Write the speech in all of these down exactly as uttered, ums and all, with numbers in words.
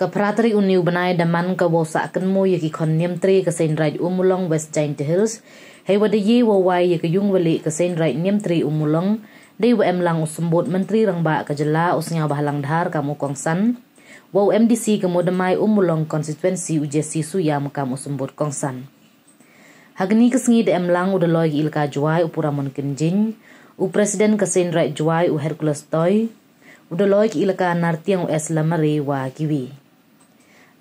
Ka phra tarik uni u bnai da man ka wow sahkynmaw ya ki khon niamtre ka Seiñraij Ummulong West Jaintia Hills, heiwa da ye wow wai ya ka yung walieh ka Seiñraij niamtre Ummulong, deiwa emlang u Symbud Myntri Rangbah ka jylla u Sniawbhalang Dhar kam u kongsan, wa u M D C ka Moodymmai Ummulong Constituency u Jessie Suiam kam u Symbud kongsan. Ha kani ka sngi da emlang u Daloi ki Elaka Jowai u Puramon Kynjing, u President ka Seiñraij Jowai u Hercules Toi, u Daloi ki Elaka Nartiang u S Lamare wa kiwi.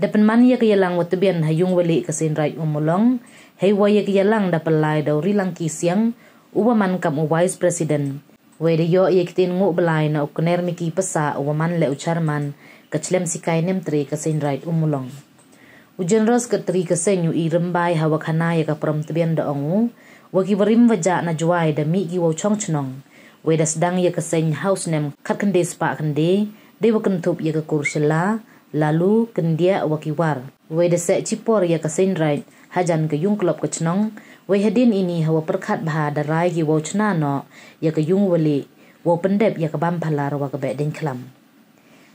Da pynman ya ka yalang wa tbian ha yung walieh ka Seiñraij Ummulong, heiwa ya ka yalang da pynlai da u Rilangki Siang, uwa man kam u Vice President. Wei da yoh ya ki ktien ngooh blai na u Knermiki Passah uwa man leh u Chairman ka Chlem Sikai Niamtre ka Seiñraij Ummulong. U General Secretary ka seiñ u E Rymbai hawa khana ya ka parom tbian da ong u, wa ki warim wajah na Jowai da mih ki wow chong chnong. Wei da sdang ya ka seiñ ha u snem khatkhynde spah khynde, deiwa kynthup ya ka kur Shylla, Lalu, Kyndiah wa ki war. Wei da seh chipor ya ka Seiñraij hajan ka yung klop ka chnong, wei hadien ini hawa pyrkhat bha da rai ki wow chna noh ya ka yung walieh, wow pyndep ya ka bam phalar wa ka Behdieñkhlam.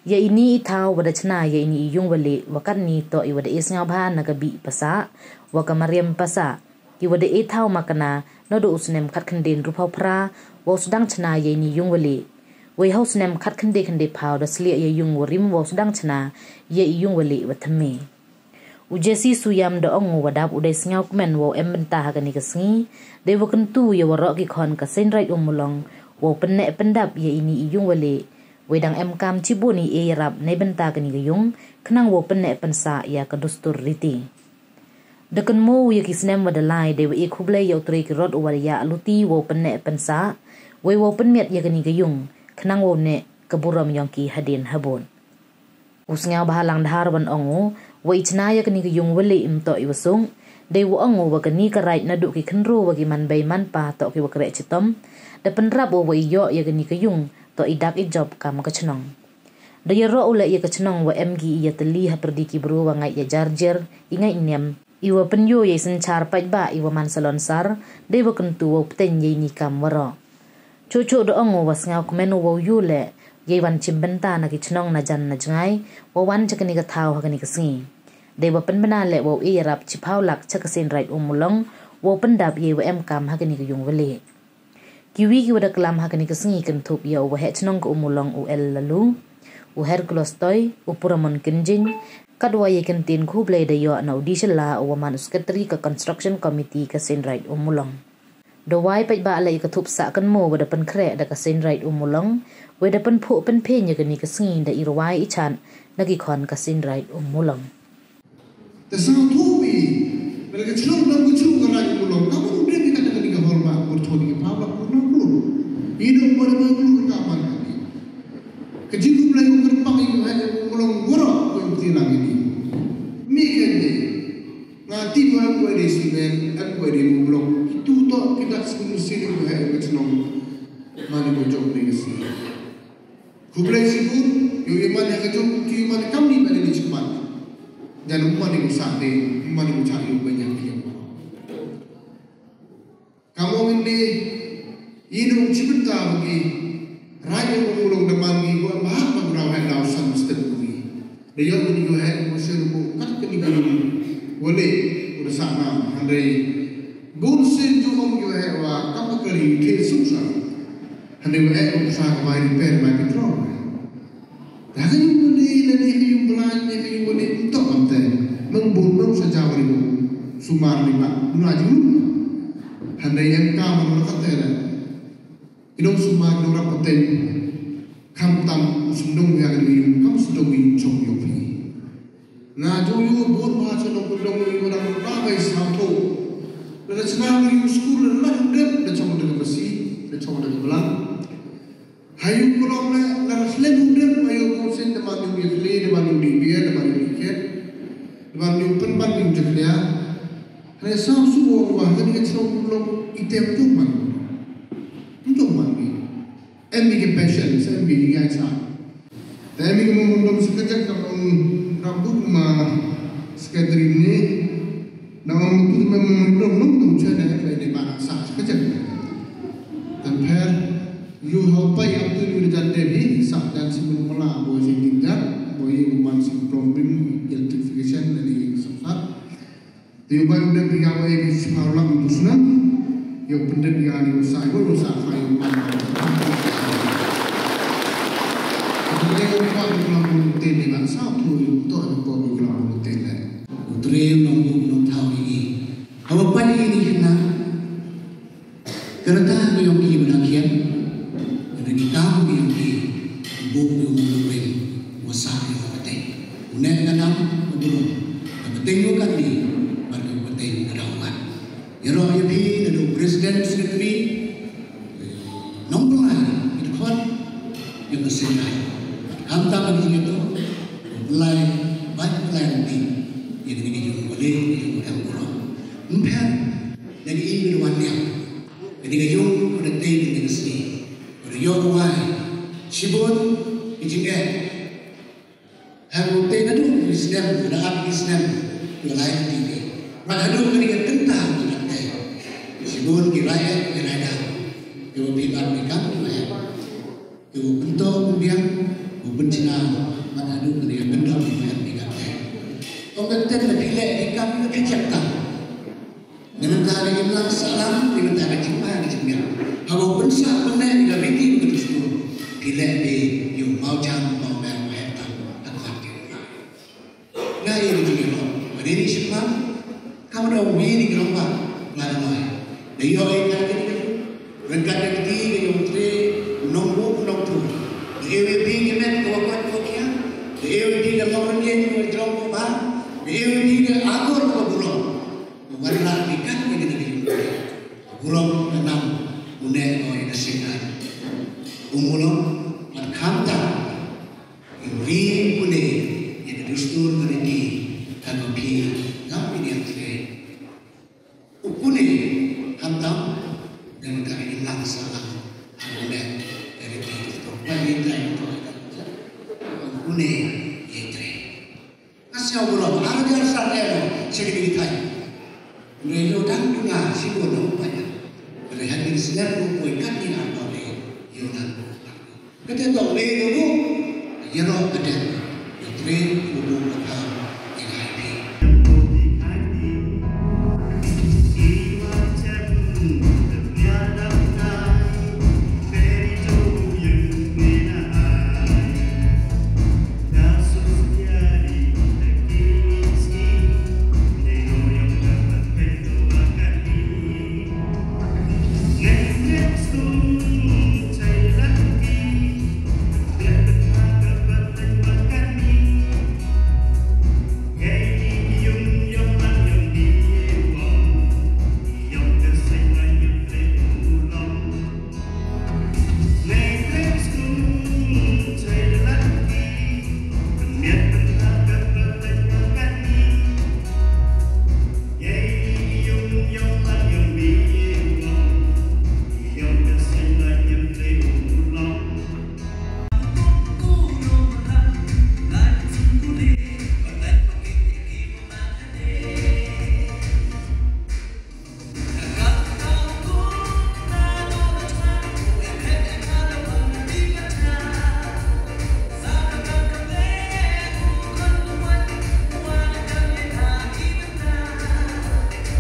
Ya ini i thaw wa da chna ya ini i yung walieh wa katni toh iwa da e sngowbha na ka Bih Passah wa ka Mariam Passah, kiwa da e thaw makna nadooh u snem khatkhynde ynruphaw phra wow sdang chna ya ini i yung walieh. Wei ha u snem khatkhynde khynde phaw da sliah ya yung warim wow sdang chna ya i yung walieh wa thymme. U Jessie Suiam da ong u wa dap u dei sngowkmen wow embynta ha kani ka sngi, deiwa kyntu ya waroh ki khon ka Seiñraij Ummulong wow pynneh pyndap ya ini i yung walieh, wei dang emkaam chibun i e yarap neibynta kani ka yung, khnang wow pynneh pynsah ya ka dustur riti. Da kynmaw u ya ki snem wa da lai, deiwa e khublei ya u Trekirot uwa da yahluti wow pynneh pynsah, wei wow pynmiat ya kani ka yung, khnang wow neh ka burom yong ki hadien habud. U Sniawbhalang Dhar wan ong u, wa i chna ya kani ka yung walieh ymtoh iwa suk, deiwa ong u wa kani ka raij nadooh ki khynroo wa ki manbei manpa toh kiwa kreh chitom, da pynrap u wa i yoh ya kani ka yung toh i dak i jop kam ka chnong. Da yaroh u leh ya ka chnong wa em ki i yatylli hapyrdi ki bru wa ngait ya jar jer, i ngait niam, iwa pynyoo ya i synchaar paidbah iwa man salonsar, deiwa kyntu wow pteiñ ya ini i kaam waroh. Chooh chooh da ong u wa sngowkmen u wow yoo leh yei wan chimbynta na ki chnong na jan na jngai, wa wan cha kani ka thaw ha kani ka sngi, deiwa pynbna leh wow e yarap chiphaw lak cha ka Seiñraij Ummulong wow pyndap yeiwa emkaam ha kani ka yung walieh. Kiwi kiwa da klam ha kani ka sngi kynthup ya u Waheh Chnong ka Ummulong u L Lalu, u Hercules Toi, u Puramon Kynjing, katwa yei kyntien khublei da yoh na u D Shylla uwa man u Secretary ka Construction Committee ka Seiñraij Ummulong. Da wai paidbah leh ya ka thup sahkynmaw wa da pynkhreh da ka Seiñraij Ummulong, wei da pynphuh pynpheiñ ya kani ka sngi da i rwai i chaad na ki khon ka Seiñraij Ummulong. Te sngowthuh i, lada ka chnong dang ka chnong ka raij Ummulong, kamon u dep i kat da kani ka hall ba, pyrthon i ki phaw lak kur na kur. I dang u da ba kur ka man ka ni. Ka jingkhublei u kyrpang i u Waheh Ummulong waroh ko i u ti lang ini. Mi kani. Nga tip wa em ko i de Simen, em ko i de Ummulong. Kitu toh ki dak sku musin i u Waheh ka chnong. Mane ko jop ni ka si. Khublei chibun, yow i man ha ka jong ki man kam ni man ni chikmat. Jan u man ni u sah de, u man ni u chah yow ba nyang ki yow. Kamon ni, i nong chibynta wa ki, raij Ummulong da man ki, wa ma ha ma u raw ha daw san step wa ki. Da yoh ni ko ha, ko sir ko kat ka ni ka yung walieh, ko da sah na, hynrei. Bun sien ju ong ki wa ha wa, kam ka ri, the suk sa. Hynrei wa e u sa ka bai repair, bai petrol. Da ka yung walieh, la ne ka yung blan, ne ka yung walieh, ymtoh kamte. Nong bun, nong sa jaw ri mo. Sumar ni ma, na ju. Hynrei em ka man la kate la. I nong sumar, i nong rap kate. Khamtam, sum dong ya ka yung, kam sum dong yung chong yung phi. Nga ju yu bun bha cha nong kyndong yu dang ba bai sngowthuh. Lada chna yu skul lada la yu dep, da chong da ka basi, da chong da ka blang. Ha yu kolom le, lada slem yu dep, ha yu bun sien da man yu ya kle, da man yu di bia, da man yu di khet, da man yu pynban yu jakhlia. Hane sa su wo wa, kani ka chnong Ummulong i tem tu man. Tu man ni. Em i ki patient, em i ki ngai sa. Te em i ki memorandum sa ka jaka ka ong rambut ma secretary ni. Na ong tu memorandum nong tu chene em i ba sa sa ka jaka. Tan pher, yu hau pai am tu yu jan de bi, sa jan si mula bo si jan, bo yu man si pro. Mim electrification na ni samsat. Te u ban dep ya wa e bi chipau lang tu sunan. Yow pyndep ya ni u sa, u sa sa yow man. Te u pa u lang u te ni la sa tu u to u pa u lang u te le. U tre nong u nong thaw ni. Hawa pa ni ni na. Ka rta ka yong ki bna khian, ka rta ki kam ka yong ki, buk ka yong ki, wa sa ka yong ka pateng. U ne ka nam, u bru, ka pateng wa ka ni, bad ka pateng ka daw wan. Yaroh ya phi, nadooh president, secretary, nongpynlai, ki dkhot, ya ka synrai. Khamtam ka ni ya to, pynlai, bad pynlai nanti, ya ka ni ka yung wale, ka yung wale, ka yung wale. Mpher, lagi i ka wan niam. Ka ni ka yung, ka da tei ka ni ka sngi. Ka da yoh wai. Shibun, ki jingeh. Hadooh te nadooh ki snem, ka da ap ki snem. Ka lai ki te. Bad hadooh ka ni ka tynta ka da tei. Shibun ki rai, ki rai da. Ki wa phi bad ki kam, ki wa em. Ki wa pynto, ki wa biang, ki wa pynchna. Bad hadooh ka ni ka pyndap, ki wa em, ki kam te. Ong ka ten na phi leh, ki kam, ki wa phi chep tam. Ni mynta ka imlang sahlang, ni mynta ka jingma ka jingmiat. Hawa pynsah pynneh ka riti ka dustur. Phi leh phi, yow mawjam, mawmer, mawher tam, ha khmat ki rong. Nga i ni ki rong, wa ni ni shipang, kam da wi ni ki rong ba, nga da noi. Da yoh i kat ki ni, ryngkat ka kti ka yow tre, u nongbu, u nongthu. Da ew i phi ki met, ka wa kwat, ka wa khian. Da ew i phi ka long ryngkat, ka wa jrong, ka wa bha. Da ew i phi ka akor, ka wa burom. Wanrah ni kat ni ka ni ka yung. Burom ka nam, u ne ko ya ka synrai. U mulong, mat khamtam. Yung ri pune, ya ka dustur ka riti, ka ma phi, ngam phi ni ang tre. U pune, khamtam, dan ka ni lang salam, u ne, ka riti, to, pa ni ka, to, u pune, ya tre. Ka siaw burom, ar hajar san ero, chiri ni thai. Re lo dang dunga, si bo no paya. Re han ni snem ko koi kat ni ar ba re, yo nan ko. Kate to re lo ko, ya ro kate. Ya tre,